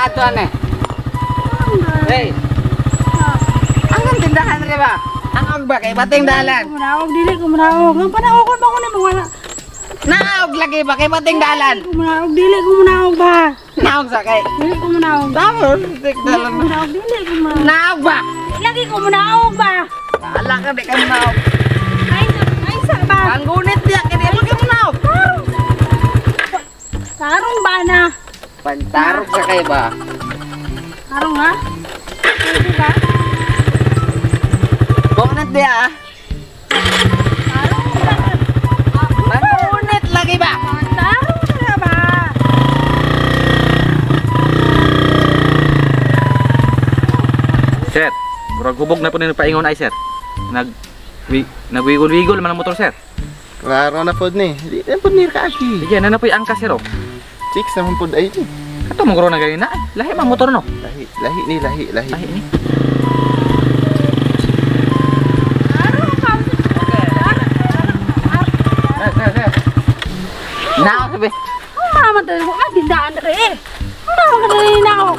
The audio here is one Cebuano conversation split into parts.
Ato ane. Hey. Ang tindahan rin ba? Ang ba kay bating dalan. Kumanaog dili kumanaog. Ang panaogon ba ko ni wala. Naog lagi ba kay bating dalan. Kumanaog dili kumanaog ba. Naog sa kay. Dili kumanaog. Tama, dalan. Kumanaog dili kumanaog. Naog ba? Lagi kumanaog ba. Wala ka di ka manaog. Ay sa ba. Ang gunit diya kay di ka manaog. Tarong ba na? Pantarong sa kay ba? Tarong ha? Pwede ba? Gunit diya ah. Tarong ba? Mangunit lagi ba? Tarong na ba? Sir, murag hubog na po ni paingon ay sir. Nagwigol-wigol man ang motor sir. Klaro na pod ni. Di na pod ni kaagi. Sige, na na po'y angka sir oh. Chicks naman pod ay ni. Kato mong na gani na. Lahi man motor no. Lahi, lahi ni, lahi, lahi. Lahi ni. Sir, sir. Naog sabi. Mama tayo ko ah tindahan dere eh. Mama ka dere na ako.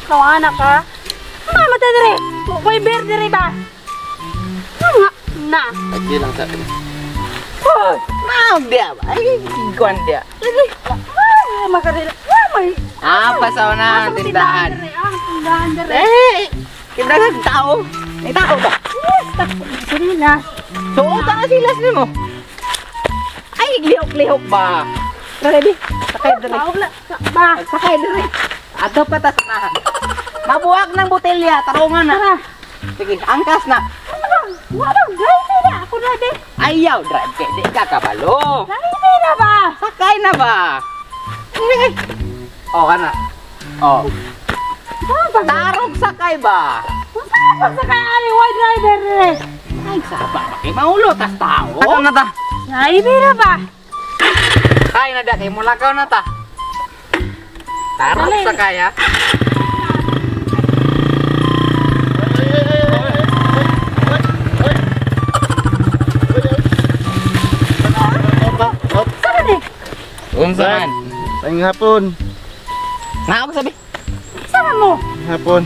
Kawana ka. Mama tayo dere. Koy beer dere ba? Nga na. Agi lang sa. Oh, naog diya ba? Ay, kuan diya. Ay, makarila. May. Ah, pasaw na ang tindahan. Ah, tindahan dere. Eh, kindagan tao. May tao ba? Yes, takbo sila. Suot ang silas nimo. Ay, lihok-lihok ba? Ready? Sakay dere. Ba. Sakay dere. Ato pa ta sanahan. Mabuwag ng botelya, tarungan na. Sige, angkas na. Wala, driver na. Ako na de. Ayaw, drive kay di ka kabalo. Driver na ba? Sakay na ba? Oh, kana. Oh. Tarong sakay ba? Masarap sakay ani why driver eh. Ay, saba ba kay maulo tas tao. Ako na ta. Driver na ba? Kay na da kay mulakaw na ta. Tarong sakay ha. Unsa man? Ang hapon. Naog sabi. Sama mo? Hapon.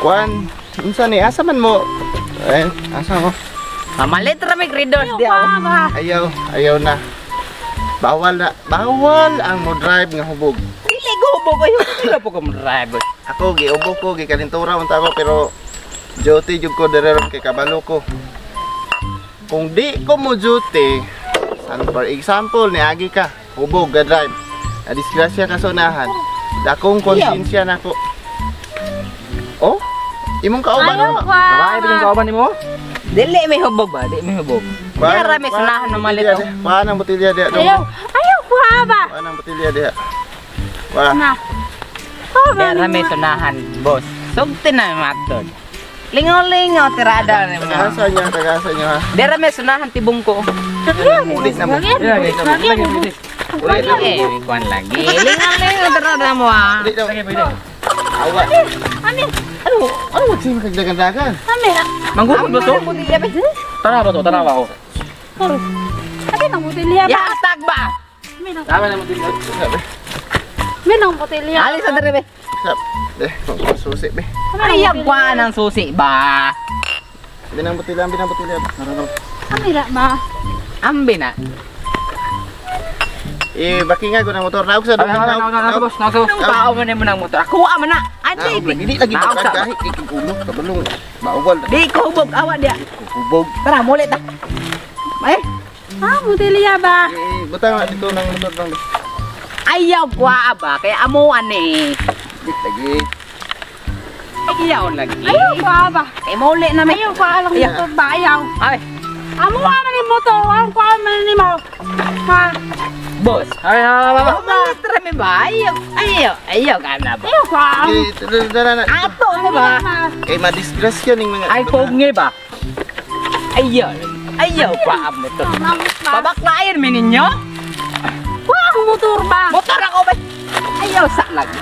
Kuan, unsa ni asa man mo? Eh, asa mo? Mamalit ra may readers diya. Ayaw, ayaw na. Bawal na, bawal ang mo drive nga hubog. Dili ko hubog ayo, dili po ko mo drive. Ako giubo ko, gikalintura unta ko pero duty jud ko dere ron kay kabalo ko. Kung di ko mo duty, for example niagi ka, hubog ga drive. Na disgrasya ka sunahan. Dakong konsensya nako. Oh, imong kauban mo. Babae ba yung kauban nimo? Dili may hubog ba? Di may hubog. Kaya may sunahan na malit oh. Kuha ng botelya diha. Ayaw, ayaw kuha ba? Kuha ng botelya diha. Kuha. Na. Kaya may sunahan, boss. Sugti na matod. Lingaw-lingaw tirada ni mo. Tagasa niya, tagasa niya ha. Dera may sunahan tibong ko. Ulit na mo. Ulit lagi, kuan lagi. Lingaw-lingaw tirada mo ha. Ulit na mo. Awa. Amin. Ano, ano wag siya magkagdagan-dagan? Amin. Manggugod ba to? Tanawa to, tanawa ko. Amin ang botelya ba? Yatag ba? Tama na botelya. Amin ang botelya. Alis sa dere be. Eh, susi be. Ayaw kuan ang susi ba? Binang botelya, binang botelya. Amin ra ba? Ambi na. Eh, baki nga ko ng motor. Naog sa Naog, naog, naog, boss, naog, boss. Anong tao man mo ng motor? Kuha man na. Ate, dili lagi pagkahi kay ulo kabalong. Bawal. Di ko hubog, awa diya. Hubog. Tara, muli ta. Ay. Ah, botelya ba? Eh, butang na dito ng motor bang. Ayaw kuha ba kay amuan eh. Di lagi. Ayaw lagi. Ayaw kuha ba? Kay muli na may. Ayaw kuha lang motor ba? Ayaw. Ay. Amuan man ni motor, ang kuha man ni mo. Ha. Boss. Ay, ha, ba, ba. Malit rami ba? Ayaw, ayaw, ayaw ka na ba? Ayaw kuha. Dala na. Ato na ba? Kay madisgrasya ning mga. Ay, pogngi ba? Ayaw, ayaw pa ang motor. Babaklayan mi ninyo? Kuha ang motor ba? Motor ako ba? Ayaw sa lagi.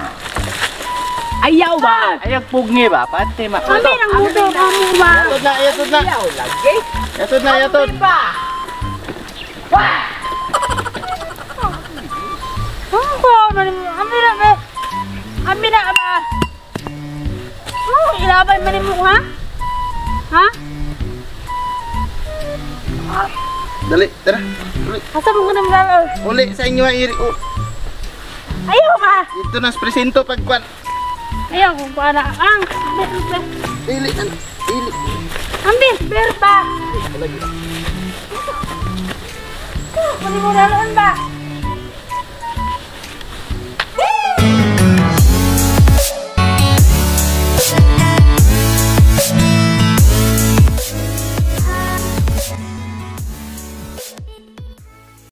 Ayaw ba? Ayaw pugni ba? Pati ma. Amin ang motor, amo ba? Yatod na, yatod na. Ayaw lagi. Yatod na, yatod. Ba? Wah! Ang kuha man ni mo. Amin na, amin na. Tindahan man mo ha? Ha? Dali, tara. Uli, Asa mo ko na maglalaro? uli sa inyo ang iri. Oh, Ayaw ka! dito na sa presinto pagkwan. Ayaw kung para ang Dili na. Dili. ang bisber ba? Kunin mo laloon ba?